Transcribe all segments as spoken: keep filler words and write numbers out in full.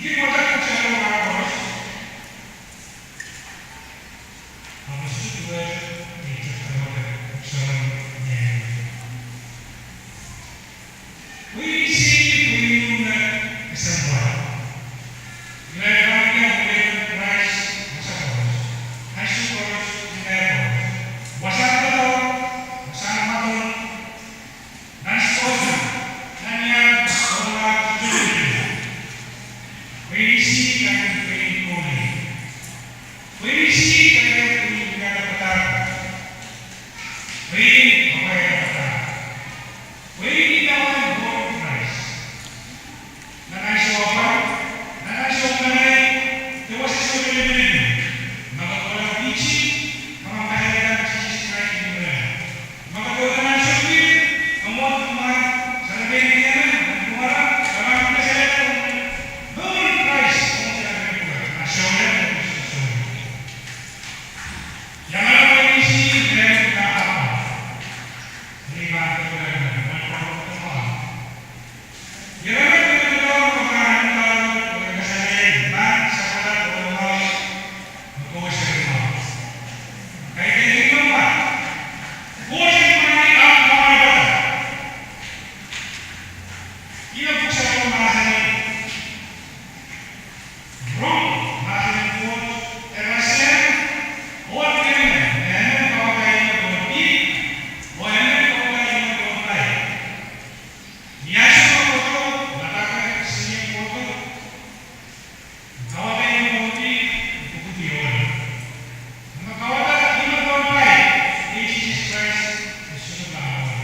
Ih wadek pwuhk sarawi koaros, ahpw sohte duwehte ih wadek pwuhk sarawi nehno. Pwihn sihki, pwihn me kesempwal. Irail pahn wia mwaren Krais wasa koaros, ansou koaros, irail koaros. Wasahn doadoahk, wasahn mwadong, nan sohte, nan iang, oh nan sohte. Pwihn sihki, pwihn kohla. Pwihn sihki, pwihn wia padahk. Pwihn, oh wia padahk. Pwihn idawehn Koht Krais. Nan ansou pwukat, nan ansou pwukat, de wasa sohte lipilipil. Ma ke kohla pwihki, ke pahn kasalehda Sises Krais ni mwaren. Ma ke kohla nan ansou pwukat, ke mwohd kumwail, sarawi en Krais, nan kumwail, ke pahn kasalehda mwaren Krais, ansou pwukat. Iangala pwihn sihki, pwihn wia padahk. Rong mahsen en Koht, e rasehng, oh emen, emen kauwada ihmw pohn dihp, oh emen kauwada ihmw pohn pai. Ni ansou me kohdo, wadek sihki kohdo, kauwada ihmw pohn dihp, pwupwudi ohlo. Ma kauwada ihmw pohn pai, iei Sises Krais, e sohte pahn ohlo.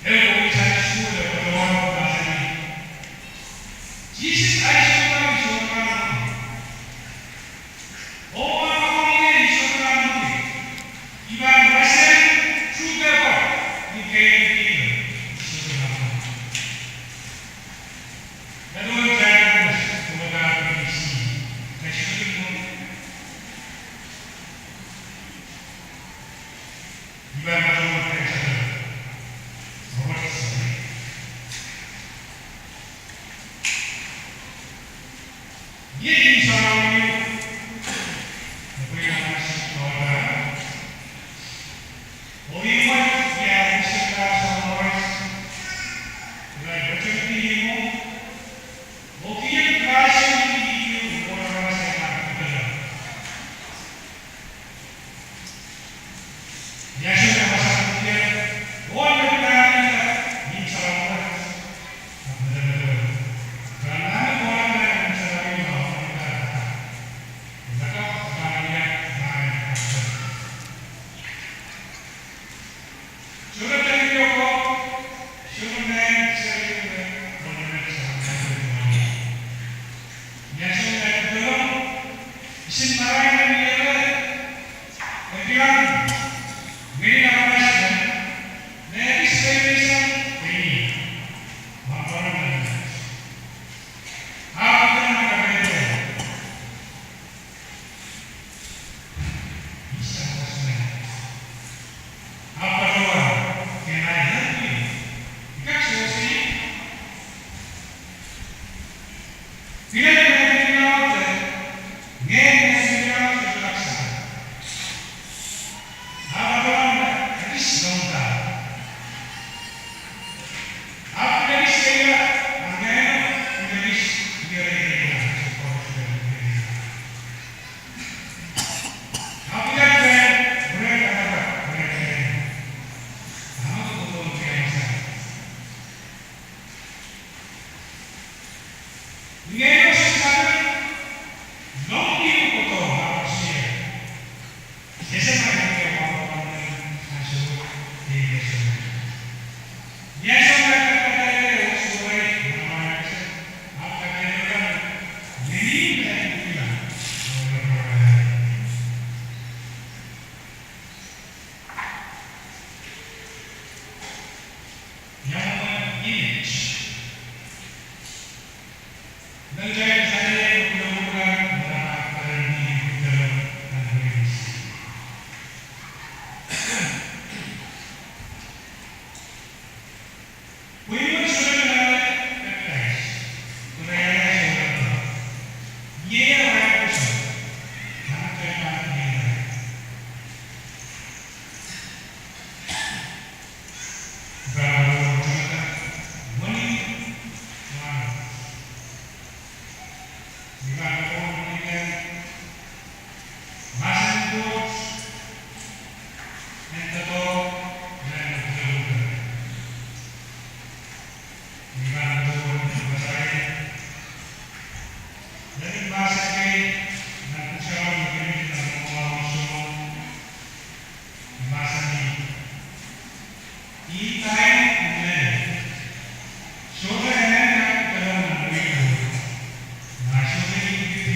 Ehu Sunday school e patohwan mahsanih, Sises ansou me I sohte pahn ih. Oh ma I sohte pahn ih, I pahn rasehng true paper ni kehl en dihp, I sohte pahn ih. Patohwan Sunday school e patohwan ih, I sohte pahn ih. I pahn patohwan kasalehda. Robert Sawyer. Iei ihmw sarawi, e pwehki aramas kauwada. Oh ihmw wet, iei aramas kauwada, sarawi, irail pwetehng ihmwo. Oh kihong Krais en dihp, oh aramas en dihp. I pahn pwurehng mahsen Koht en doadoahk nan kitail. I pahn pwurehng mahsen, nan mahsen kei, nan pwuhk sarawi me pil nan Rongamwahu en Sohn, mahsanih: Ih kain en lel. Sohte en lel nan pwuhk sarawi, ma sohte ih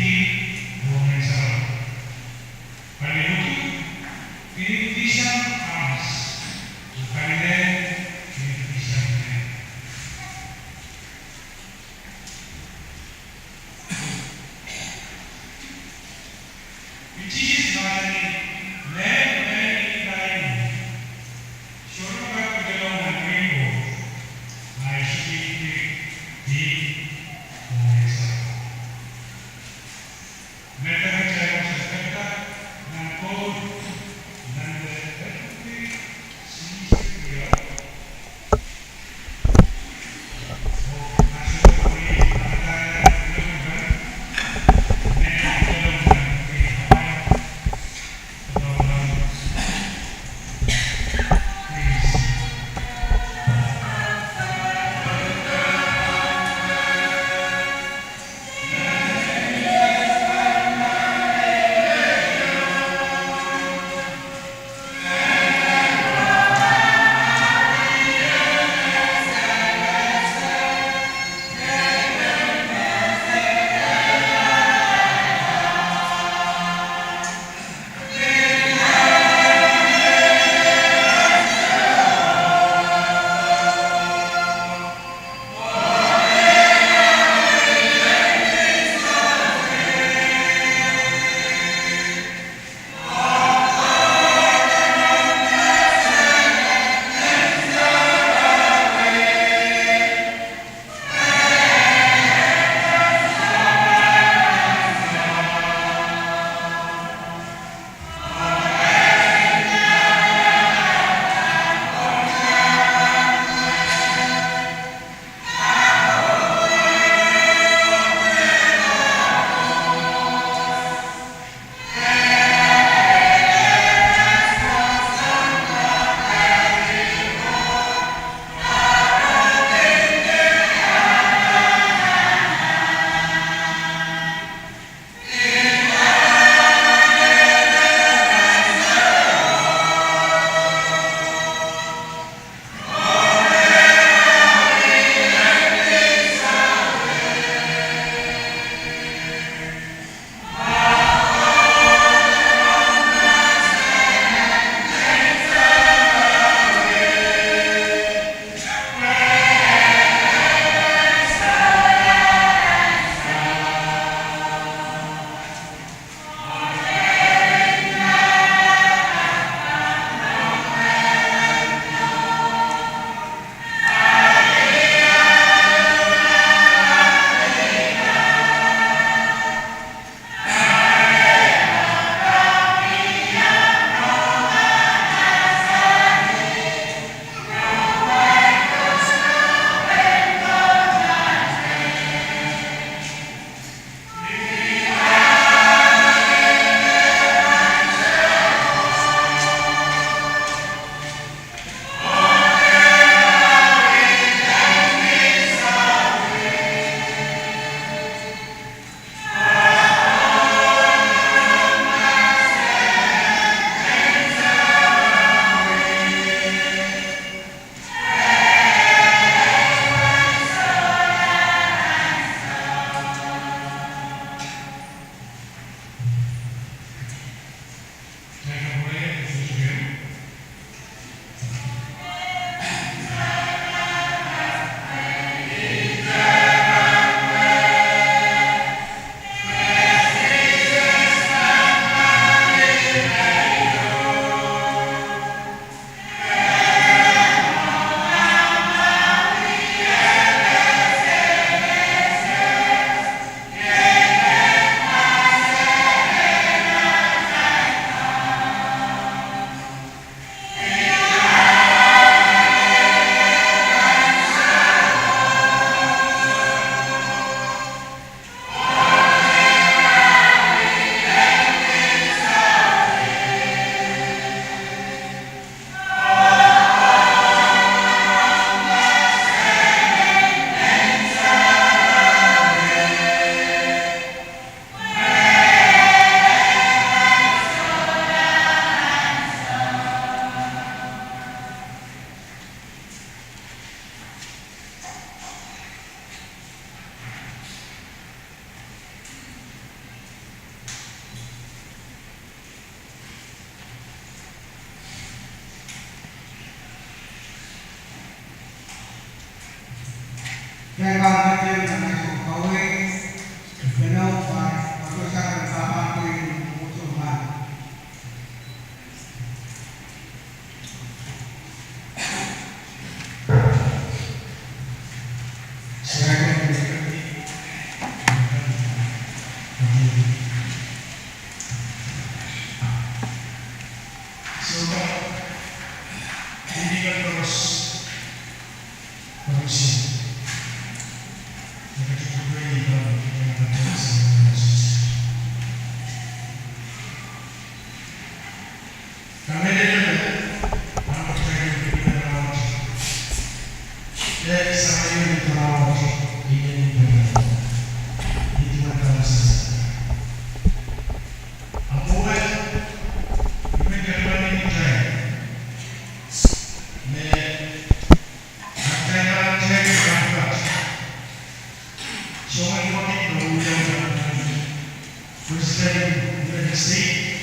President United States,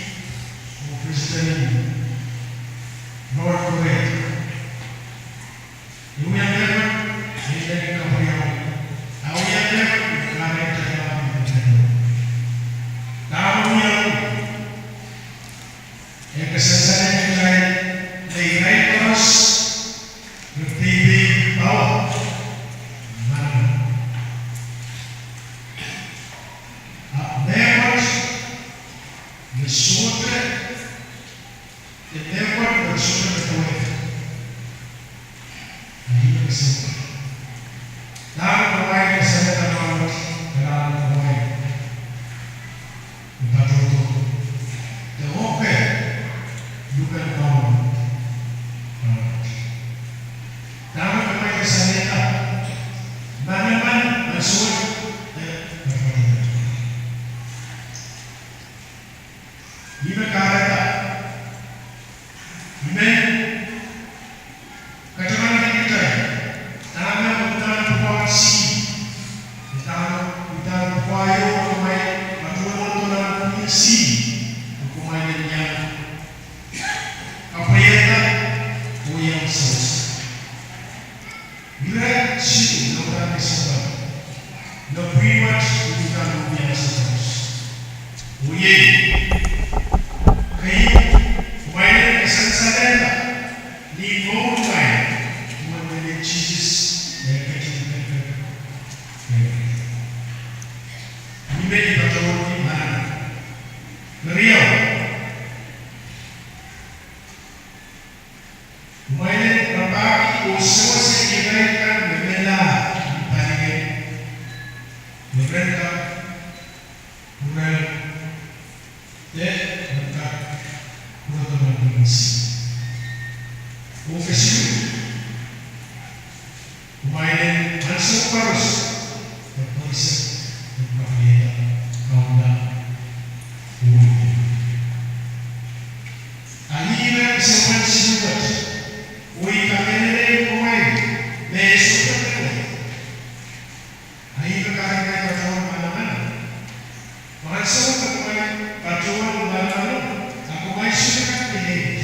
oh President North Korea. Iwiangen, iwiangen kapwuriamwei. Awiangen, iwiangen kapwuriamwei. Dahme wiawi, e kasansalehda kitail me irail koaros me peipei power manaman. Ahpw mehkot me sohte, de mehkot me sohte me powehda. Ahi me kasalehda. Dahme kumwail kasalehda rahnwet, dahme kumwail patohdo, de okei, luhken Kauno rahnwet. Dahme kumwail kasalehda, manaman, ansou wet, eh, patohdo. Ih me kahrehda, I men katamankin kitail, dahme uhdahn pwukoahn sihpw, dahme uhdahn pwukoa ieu, kumwail patohwan dohng pwihn sihpw, kumwail en iang kapwaiada oh iang sewese. Ire siluh me uhdahn kesempwal me pwihn wet uhdahn uhdi ansou koaros. Oh iei, keieu, kumwail en kasansalehda ni mour kumwail, kumwail en Sises, eh, ketin kekek. Ni men I patohwan ni manaman. Keriau, kumwail en rapahki oh sewese irail kan me melahr ni palingehn, me ren kak pwurehng, de ren kak pwurodo nan pwihn sihpw. Oh kesiluh, kumwail en ansou koaros, de porisek, de kapwaiada, kaunda, oh ih me kesempwal siluh wet, oh I kamehlele kumwail, me e sohte me Ahi me kahrehda kumwail patohwan manaman. Ansou me kumwail patohwan manaman, a kumwail sohte kak lel.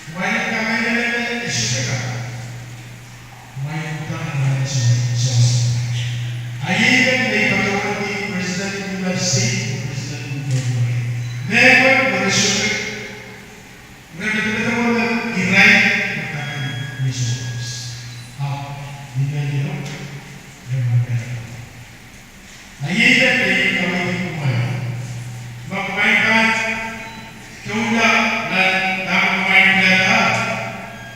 Kumwail kamehlele me e sohte kak. Kumwail uhdahn manaman sohte. Ahi me I patohwan ni President United States, President North Korea. Mehkot me re sohte Irail me pahn ni source. Ahpw ni mehn iro, re me pahn. Ahi me I kaweidki kumwail. Ma kumwail pahn doula nan dahme kumwail pilada,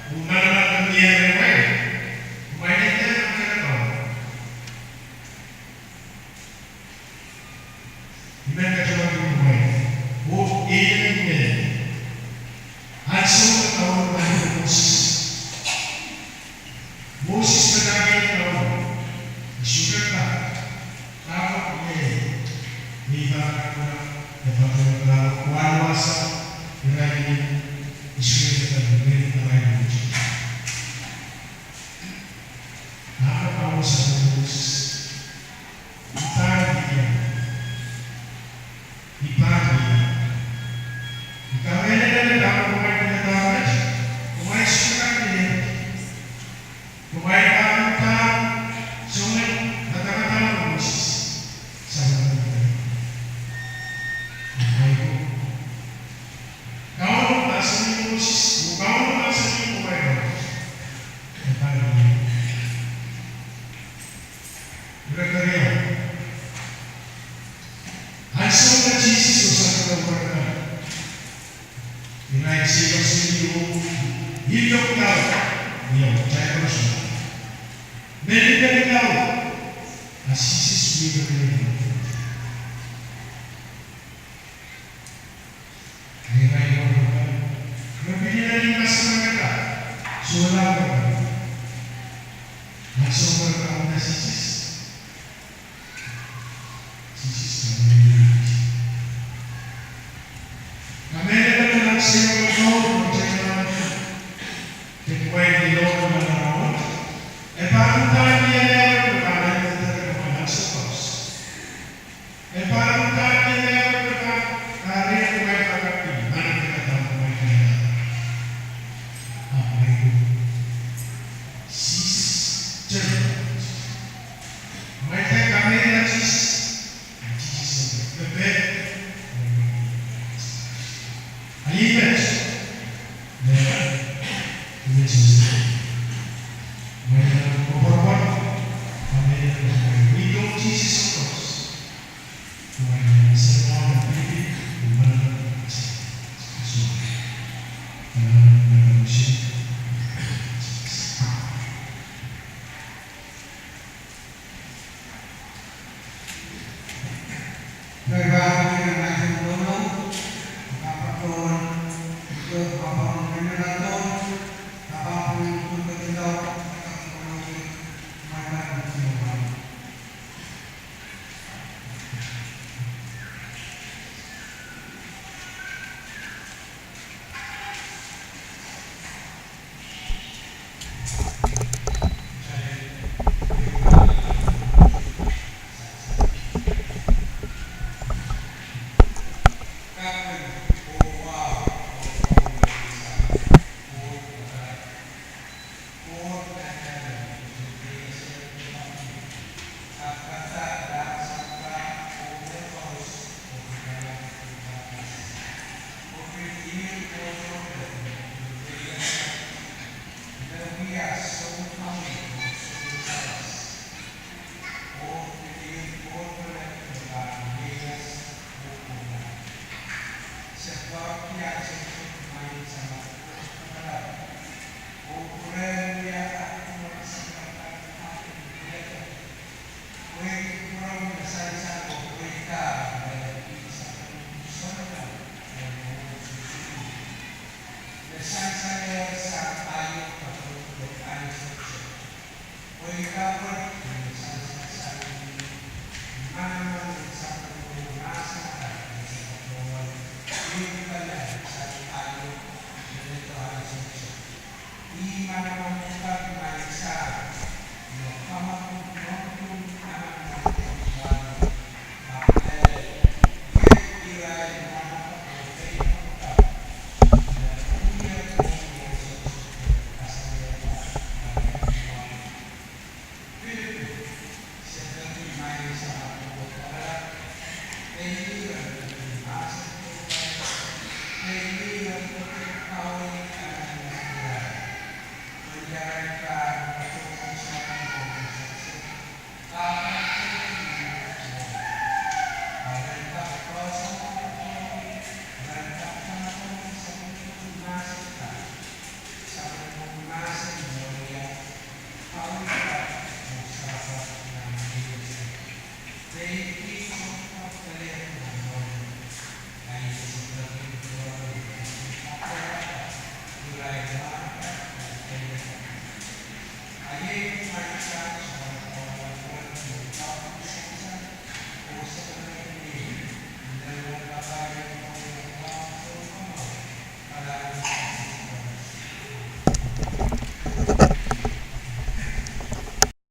oh manaman me mie rehmwail, kumwail en dehr pahn kak I men katamankin kumwail, oh I men, ansou me Kauno mahsanih Moses. Moses padahkihong Kauno, I sohte kak, Kauno, me, me I pahn kak, de patohwan wasa, irail en Israel kan, irail en Israel. Ahpw Kauno sapeng Moses, I pahn wia. I pahn wia. I kamehlele me dahme kumwail pilada met, kumwail sohte kak lel. Kumwail Keriau. Ansou me Sises oh sapwellime pwurehng irail seiloak seli oh iliong laud, io, kitail koaros me iliong laud, a Sises wie keriau. Irail pwurehng, re pil lel ni masamanaka, sohla pwurehng. Ansou pwurehng me Sises